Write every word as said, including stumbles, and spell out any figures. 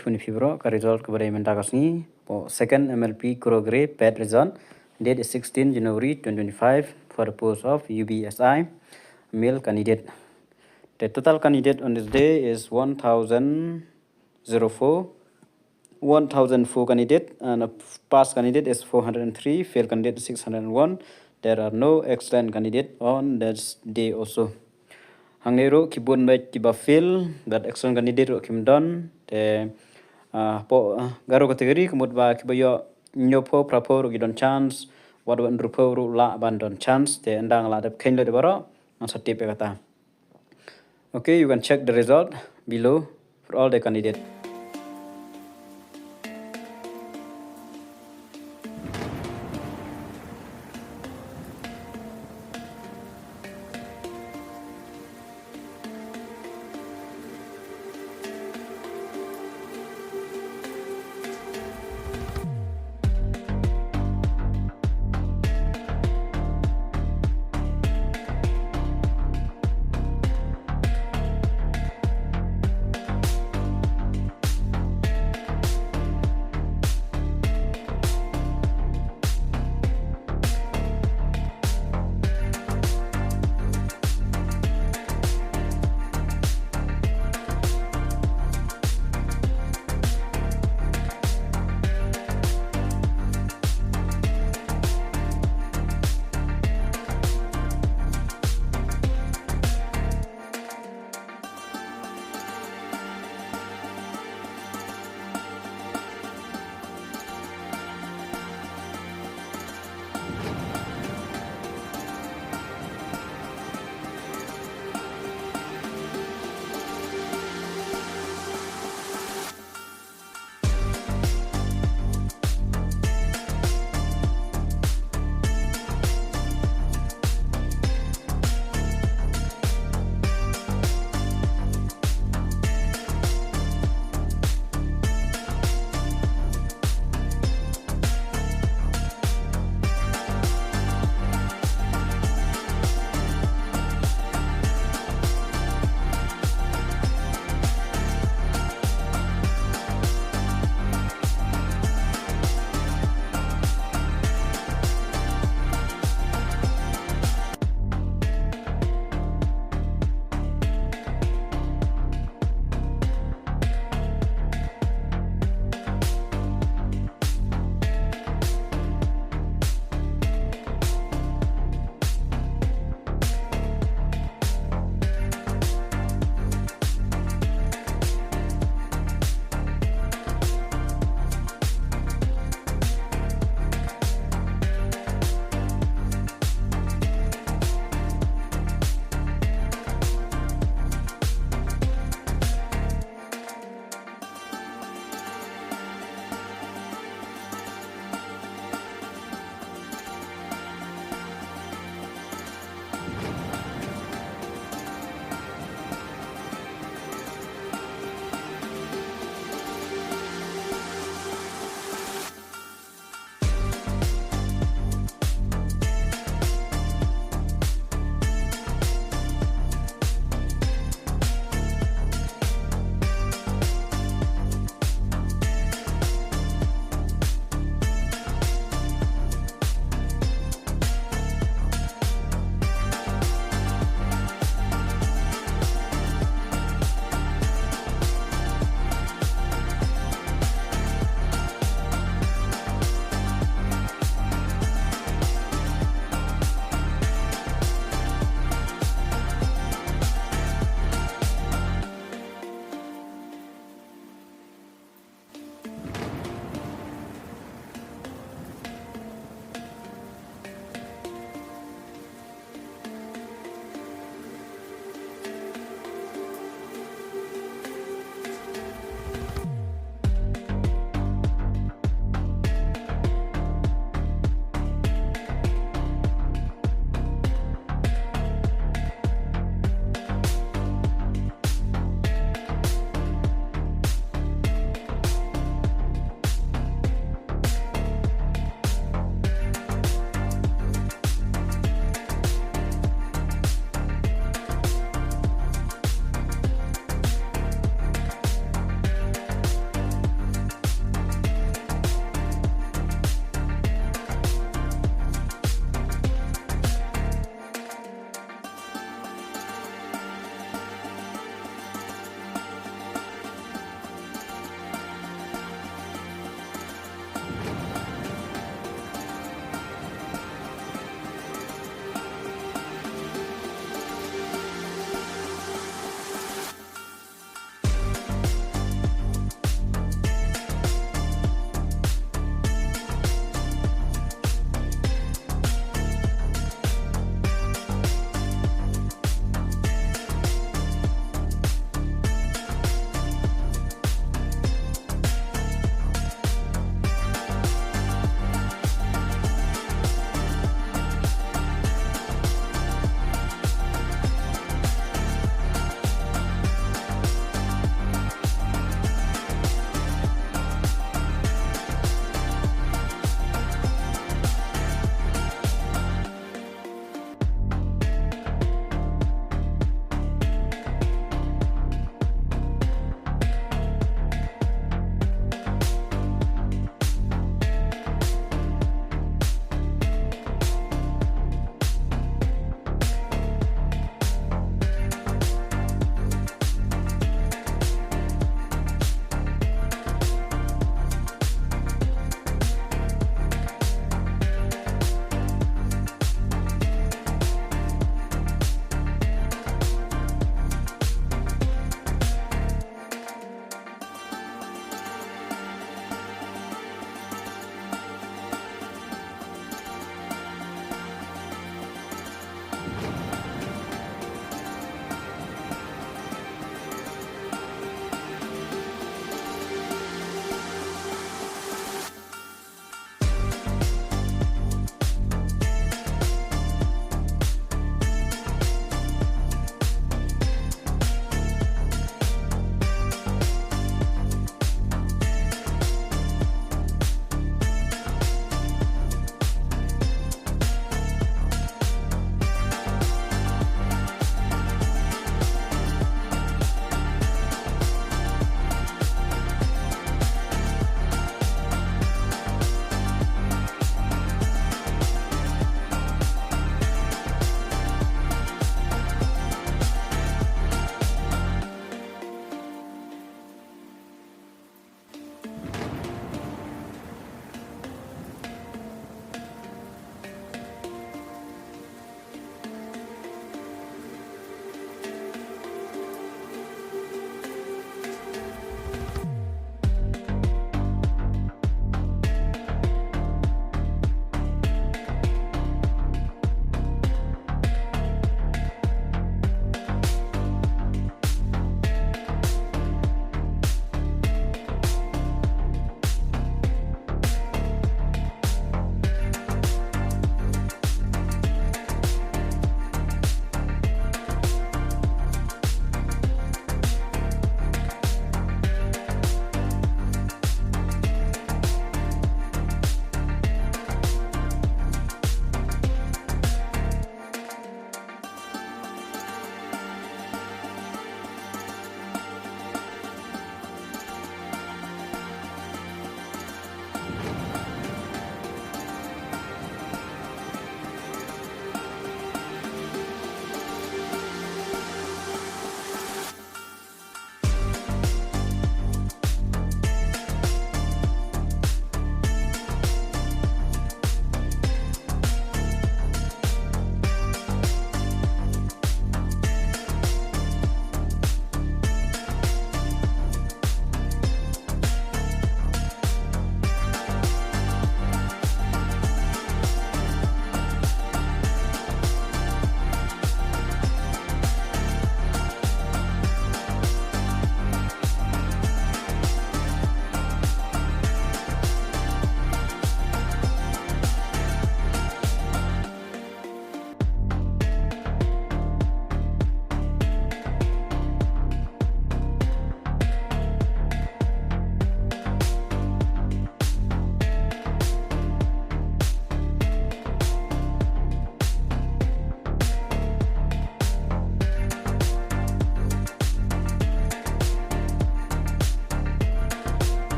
Puni phi bro, ka result kaba dei mynta ka sngi. Hapoh second M L P Kurogre, pet result. Date is sixteen January twenty twenty-five for the post of U B S I male candidate. The total candidate on this day is one thousand zero four, one thousand four candidate, and a pass candidate is four hundred and three, fail candidate six hundred and one. There are no excellent candidate on this day also. Hangne ruh ki bun bad kiba fail, bad excellent candidate ruh kim don. Te, ah, hapoh, ah, Garo category, ka mut ba kiba ïoh hynñiewphew phraphew ruh ki don chance, wat wat hynriewphew ruh lah ban don chance. Te ynda nga la dep kheiñ lut baroh, ngan sa tip ïa kata. Okay, you can check the result below for all the candidate.